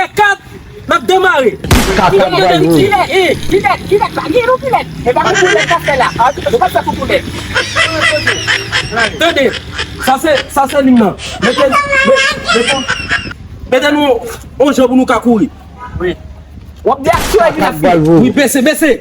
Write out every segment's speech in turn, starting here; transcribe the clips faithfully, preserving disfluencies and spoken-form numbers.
Aprè kat, n ap demare. Kilèt, kilèt, kilèt, kilèt, pa gen non kilèt. E pa pou kilèt k ap fè la. Nou pa fè pou kilèt. Tande, sa se, sa se liy nan. Mete, mete, mete nou yon jan pou nou ka kouri. Wi. W ap di aksyon epi n ap fini. Wi, bese, bese.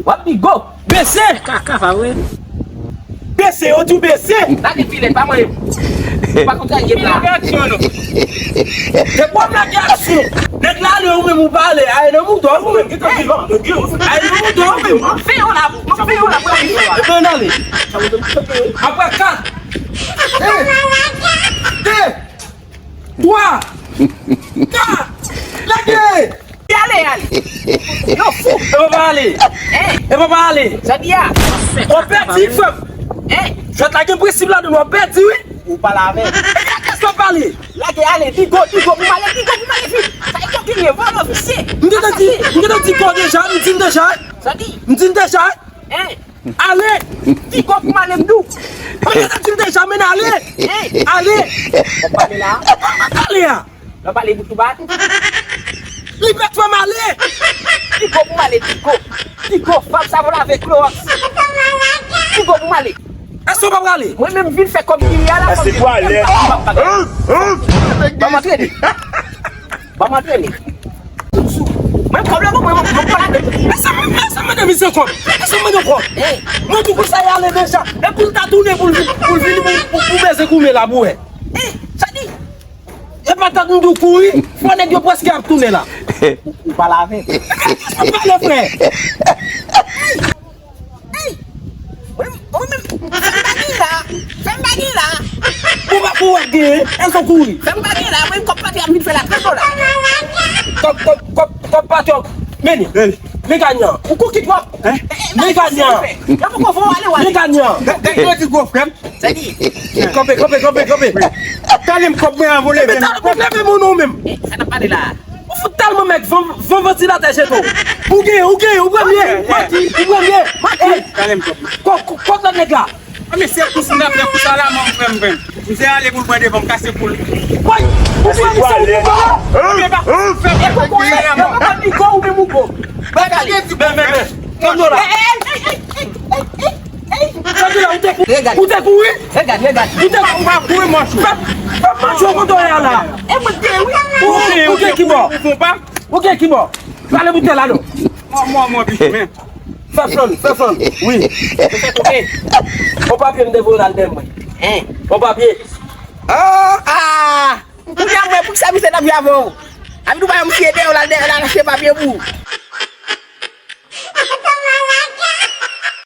W ap di go. Bese! Kaka pa vre. Bese, yo di w bese! Lage pilèt, pa manyen m. Ou pa konn sa gen la. Lage aksyon, non. Se bon, lage aksyon. Nèg la ale, ou menm ou pa ale. Aye nan mouton, ou menm. Aye nan mouton, ou menm. Fè yon la, fè yon la pou la. E ben, ale. Apre kat. De. De. Twa! Kat! Lage! Ale, ale! Yo fou! E pa pa ale! Hein? E pa pa ale! Sa di a? W ap pèdi, frè m! Hein? Jwèt la gen prensip ladan l, w ap pèdi, wi! Ou pale avè m. E kiyès w ap pale? Lage, ale, digo, digo, pou m ale, digo, pou m ale vit! Sa e kontinye, vòlò, visye! M gentan di, m gentan di go deja, m di l deja! Sa di? M di l deja! Hein? Ale! Digo pou m ale m di w. Mwen gentan di l deja, men ale! Hein? Ale! W ap pale la? W ap pale a? W ap pale bouch ou bat? Li pèt fè m ale! Digo pou m ale, digo. Digo, fab savon lave klowòks. Digo pou m ale. Èske w pa prale? Mwen menm vin fè kòb ki a la. Èske w prale? Ban m antrene. Ban m antrene. Mwen kòb la, mwen, mwen, mwen pa la. Èske mwen, èske mwen mande misye kòb? Èske mwen mande kòb? Mwen di w pou sa y ale deja. E pou l ta tounen pou l vin, pou l vini pou, pou, pou beze koumen la pou wè. Sa di? E pa tann m di w kouri, fò nèg yo prèske ap tounen la. Ou pale avè m. Ou pale, frè. Ey! Ou menm, ou menm, fè m bagay la! Fè m bagay la! Ou pa pou wè genyen, èske w kouri? Fè m bagay la, mwen kòb pati ap vin fè la trè la. Kòb, kòb, kòb, kòb pati ap, men li. Men ganyan. Ou kou ki twòp. Men ganyan. Men ganyan. Sa di. Kanpe, kanpe, kanpe, kanpe. Tande m kòb mwen an vole. Men tande m leve moun ou menm. Sa n ap pale la. Ou fout tèlman mèg, van, van vantilatè jete w. Ou genyen, ou genyen, ou premye. Mati, ou premye. Mati. Kò, kò, kòt lòt nèg la. A, mesye, kous m ap fè kous a la, man, frè m, frè m. Misye ale pou l pran devan m, kase kou l. Woy, ou pran misye pou koupa la. Misye pa fè kous a la, man. E kòkò, e, e, e, e, ou menm ou go. Bagay. Ben, ben, ben. Kòm nou la. Ey, ey, ey, ey, ey, ey. Sa di la, ou te kou-, ou te kouri? Regad, regad. Ou te kou-, ou pa kouri, mwen chou. Fè, fè mwen chou konn w ye a la. E mwen te, wi. Ou, ou gen ki bò? Ou gen ki bò? Pale boutèy la non. Mwen, mwen, mwen, bicho, men. Fè flann, fè flann. Wi. Ou fè kote? On papye m te voye l al dèyè mwen. Hein? On papye. Ah, ah. Kounye a mwen, poukisa misye t ap jwe avè w? Abi nou pa yon misye dèyè w, l al dèyè, l al achte papye pou ou.